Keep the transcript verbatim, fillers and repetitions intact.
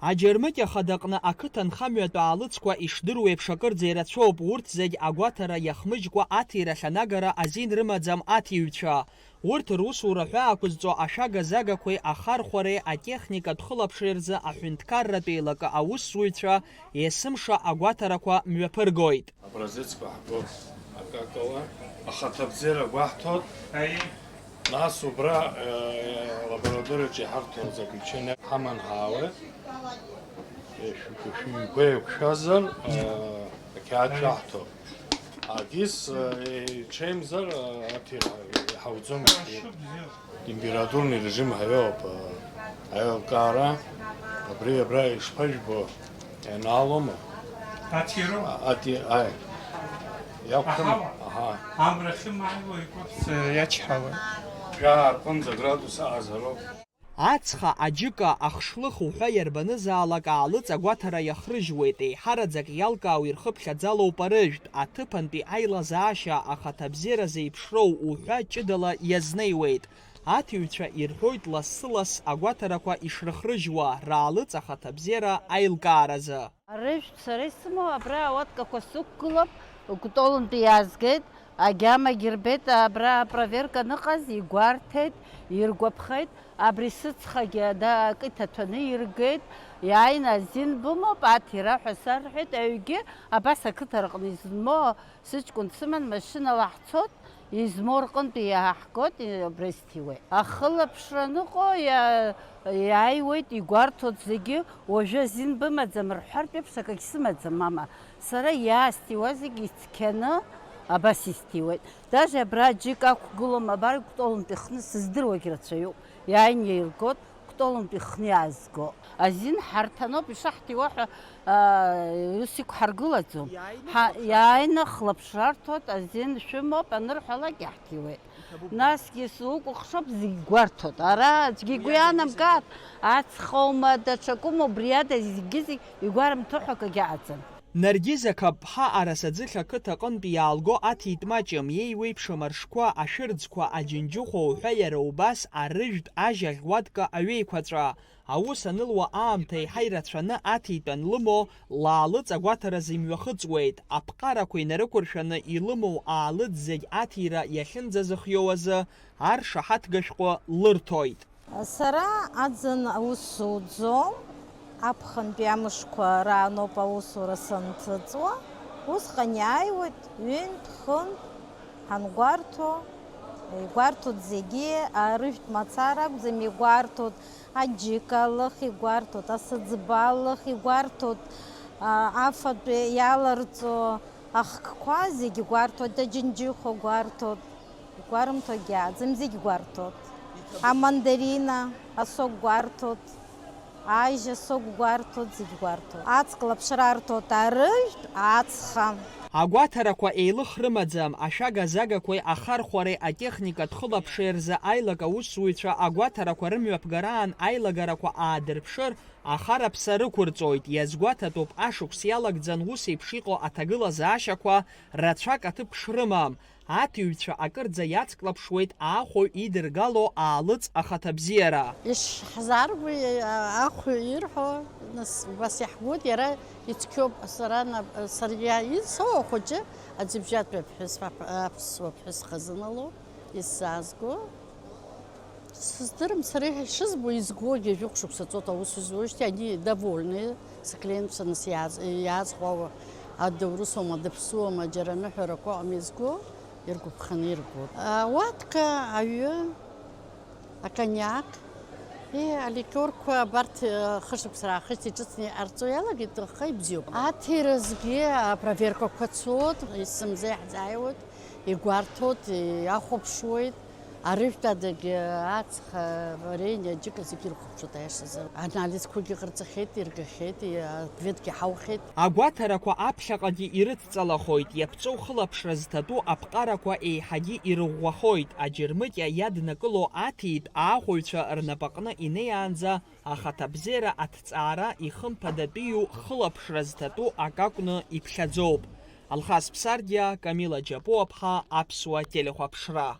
Аџьармыкьа хадаҟны ақыҭа нхамҩатә аалыҵқәа ишдыруеиԥш акырӡа ирацәоуп, урҭ зегь агәаҭара иахмыжькәа аҭирахь анагара азин рымаӡам аҭиҩцәа. Урҭ русура ҳәаақәызҵо ашәага-загақәеи ахархәареи атехникатә хылаԥшреи рзы аҳәынҭқарратә еилакы аусзуҩцәа есымша агәаҭарақәа мҩаԥыргоит. Образецқәа ҳго акакала ахаҭабзиара гәаҳҭоит. Нас убра, э, лабораториаҿы иҳарҭо заключение ҳаман ҳаауеит. Э, шәи-, шәи-, шәиқәа еиқәшәазар, э, ақьаад шәаҳҭо. Агьыс, э, иҽеимзар, э, арҭ иҳа-, иҳауӡом. Температурный режим ҳаиоуп, э, аилкаара. Абри абра ишԥажәбо, ианаалома? Аҭироу? А, ати-, аи. Иақәшәом? Аҳауа? Аҳа. Амра ахьымааиуа икәаԥ-, э, иачҳауеит. Жәаа рҟынӡа градус аҟазароуп. Ацха, аџьыка, ахшлых уҳәа иарбанызаалак аалыҵ агәаҭара иахрыжьуеит, еиҳараӡак иалкаау ирхыԥхьаӡалоуп арыжәтә, аҭыԥантәи аилазаашьа, ахаҭабзиара зеиԥшроу уҳәа ҷыдала иазнеиуеит. Аҭиҩцәа ирҳәоит лассы-ласс агәаҭарақәа ишрыхрыжьуа, раалыҵ ахаҭабзиара аилкааразы. Арыжәтә сара исымоу абра ауаткақәа сықәгылоуп, Кәтолынтәи иаазгеит, агьамагьы рбеит, абра апроверка аныҟаз игәарҭеит, иргәаԥхеит, абри сыцхагьы ада акы иҭаҭәаны иргеит, иааины азин бымоуп, аҭира ҳәа сарҳәеит, аҩгьы абас ақыҭа рҟны изынмоу сыҷкәын дсыман, машьынала ҳцот, измоу рҟынтәи иааҳгоит, абра исҭиуеит. Ахылаԥшра аныҟоу иа-, иааиуеит, игәарҭоит зегьы, уажәы азин бымаӡам рҳәартә еиԥш акагь сымаӡам, мама. Сара иаасҭиуа зегьы ицқьаны абас исҭиуеит. Даже абра џьык ақәгылом, абар Кәтолынтә ихны сыздыруагь рацәаҩуп. Иааины иргоит, Кәтолынтә ихны иаазго. Азин ҳарҭаноуп, ишаҳҭиуа ҳәа, аа, ус иқәҳаргылаӡом. Иааины Ҳа-, хлаԥшра иааины хлаԥшра рҭоит, азин шәымоуп анырҳәалак иаҳҭиуеит. Насгьы сукәыхшоуп, зегь гәарҭоит. Ара аӡәгьы игәы иаанамгааит, ацхоума, даҽакума, убри ада зегьы-зегь игәарымҭо ҳәа акагьы аӡам. Наргиз Ақаԥҳа Арасаӡыхь ақыҭа аҟынтәи иаалго аҭитә маҷым, иеиуеиԥшым аршқәа, ашәырӡқәа, аџьынџьыхәа уҳәа иара убас арыжәтә ажь аӷьуатка аҩеиқәаҵәа. Аус анылуа аамҭа еиҳа ирацәаны аҭитә анлымоу, лаалыҵ агәаҭаразы имҩахыҵуеит, аԥҟарақәа инарықәыршәаны илымоу аалыҵ зегь аҭира иахьынӡазыхиоу азы аршаҳаҭгашәҟәы лырҭоит. Сара аӡын аус суӡом, аԥхынтәи амшқәа рааноуп аусура санҭыҵуа. Усҟан иааиуеит ҩынтә-хынтә ҳангәарҭо, игәарҭоит зегьы, арыжәтә мацара акәӡам, игәарҭоит аџьыка алых, игәарҭоит асыӡба алых, игәарҭоит, а, афатә иаларҵо ахкқәа зегьы гәарҭоит, аџьынџьыхәа гәарҭоит, игәарымҭогьы аӡам, зегь гәарҭоит. Амандарина, асок гәарҭоит, ажь асок гәарҭоит, зегь гәарҭоит. Аҵх лаԥшра арҭоит арыжәтә ацха. Агәаҭарақәа еилых рымаӡам, ашәага-загақәеи ахархәареи атехникатә хылаԥшреи рзы аилак аусзуҩцәа агәаҭарақәа рымҩаԥгараан аилагарақәа аадырԥшыр, ахараԥса рықәырҵоит, иазгәаҭатәуп ашықәс иалагӡан ус еиԥш иҟоу аҭагылазаашьақәа рацәак аҭыԥ шрымам. Аҭиҩцәа акырӡа иацклаԥшуеит аахәаҩ идыргало аалыҵ ахаҭабзиара. Ишҳзааргои, а-, ахәаҩ ирҳәо, нас, убас иаҳбоит, иара ицқьоуп, сара нап-, саргьы исоу ахәыҷы аӡыбжьатәи аԥҳәыс, аԥ-, аԥсуа ԥҳәыс хазынало исзаазго. Сыздырам, сара ишызбо, изгогьы жәохә шықәса ҵуеит аус зуеижьҭеи, они довольные, склиентцәа нас иааз-, иаазхәауа, адоу русума, дыԥсуама, џьара аныҳәарақәа ыҟам изго, иргәаԥханы иргоит. Ауатка, аҩы, акониак, и, аликиорқәа абарҭ, э, хышықәса раахыс иҿыцны иҟарҵо иалагеит, аха ибзиоуп. Аҭиразгьы апроверкақәа цоит, есымза иаҳзааиуеит, игәарҭоит, иахәаԥшуеит. Арыжәтә адагьы аҵх, варенье, аџьыка зегьы ирхәаԥшуеит аиашазы. Анализқәагьы ҟарҵахьеит, иргахьеит, и-, акветгьы ҳаухьеит. Агәаҭарақәа аԥхьаҟагьы ирыдҵалахоит, иаԥҵоу хылаԥшра зҭатәу аԥҟарақәа еиҳагьы ирыӷәӷәахоит, аџьармыкьа иаднакыло аҭитә аахәаҩцәа рнапаҟны инеиаанӡа ахаҭабзиара аҭҵаара ихымԥадатәиу хылаԥшра зҭатәу акы акәны иԥхьаӡоуп. Алхас Ԥсардиа, Камила Џьапуаԥҳа, Аԥсуа телехәаԥшра.